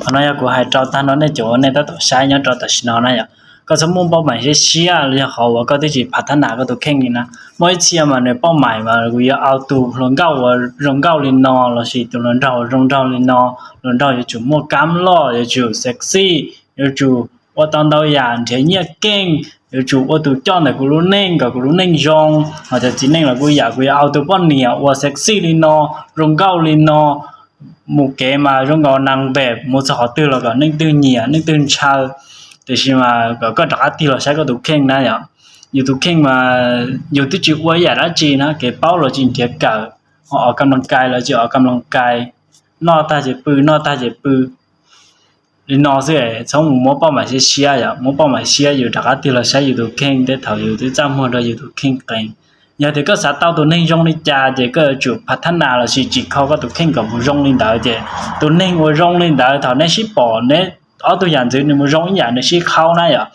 Qhov no yog kuv hais rau tag no nej cov uas nej tab tom saib nyob rau tam sim no na yom. Koj txhob muaj pauj maim siab siab los yog qhov uas koj twb tsis phav thab nas koj tus kheej li na. Muaj ib txhia mas nws pauj maim mas kuv yuav au tus hluas nkauj uas zoo nkauj li no, lossis tus hluas nraug zoo nraug li no. Hluas nraug yuav tsum muaj kab loj, yuav tsum sexy, yuav tsum ua tau ntau yam nrhiav nyiaj keej, yuav tsum ua tus coj ntawm kuv lub neej kom kuv lub neej zoo. Hos cov txiv neej los kuj yam, kuv yuav au tus poj niam uas sexy li no, zoo nkauj li no, mus kev mas zoo nkaus nas npem, mus txog qhov twg los kom neeg twg nyiam neeg twg ntshaw. Tiam sis mas kom koj rov qab tig los saib koj tus kheej na yom. Yus tus kheej mas yus twb tsis ua ib yam dab tsi na, kev paub los tsis nrhiav kawm, ho o kam las kais los tsis o kam las kais, noj tag ces pw, noj tag ces pw li no xwb. Txhob mus muab pauj maim siab siab yom, muab pauj maim siab yus rov qab tig los saib yus tus kheej tej thaum yus twb txaj muag rau yus tus kheej qees. Yog tias koj xav tau tus neeg zoo li cas ces koj yuav tsum phav thab nas lossis tsim kho koj tus kheej kom mus zoo li ntawd ces tus neeg uas zoo li ntawd thaum neb sib pom neb ob tug yam ntxwv nws mus zoo ib yam nws sib qhaub na yom.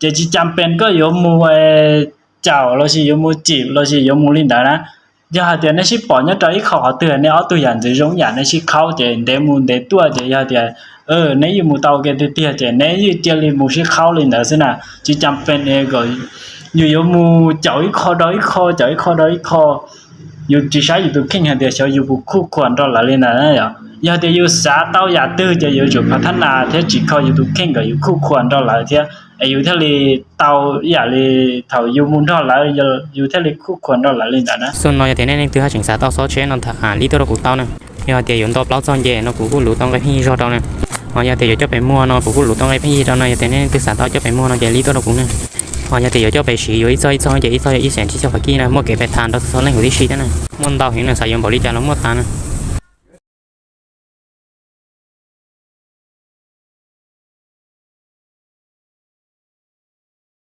Ces tsis cam pes koj yuav mus caum lossis yuav mus cim lossis yuav mus li ntawd na. Yog hais tias neb sib pom nyob rau ib qho qhov twg neb ob tug yam ntxwv zoo ib yam neb sib qhaub ces ntev mus ntev tuaj ces yog tias neb yeej mus tau kev tiag tiag ces neb yeej cia li mus sib qhaub li ntawd xwb na. Tsis cam pes kom yus yuav mus caum ib qho rau ib qho, caum ib qho rau ib qho. Yus tsis saib yus tus kheej hais tias xyov yus puas khuj khuam nrog lawv li ntawd na yom. Yog tias yus xav tau yam twg ces yuav tsum phav thab nas thiab tsim kho yus tus kheej kom yus khuj khuam nrog lawv thiab es yus thiaj li tau ib yam li thaum yus mus nrog lawv, yus thiaj li khuj khuam nrog lawv li ntawd na. Xub no yog tias nej leej twg haj tseem xav tau xob tsheb no tham li tuaj rau kuv tau na. Yog hais tias yuav nto plaub txog nce no kuv kuj luv tau nqe pheej yig zog rau na. Ho yog tias yuav coj pes muag no kuv kuj luv tau nqe pheej yig rau na, yog tias nej leej twg xav tau coj pes muag no ces li tuaj rau kuv na. Ho yog tias yuav coj pes siv yuav ib txoj ib txoj ces ib txoj yog ib xees tsib caug qhov kij na, muaj kev pes tas rau txhua leej huv tib si thiab na. Muaj ntau heev na, xav yuav npaum li cas los muaj tas na.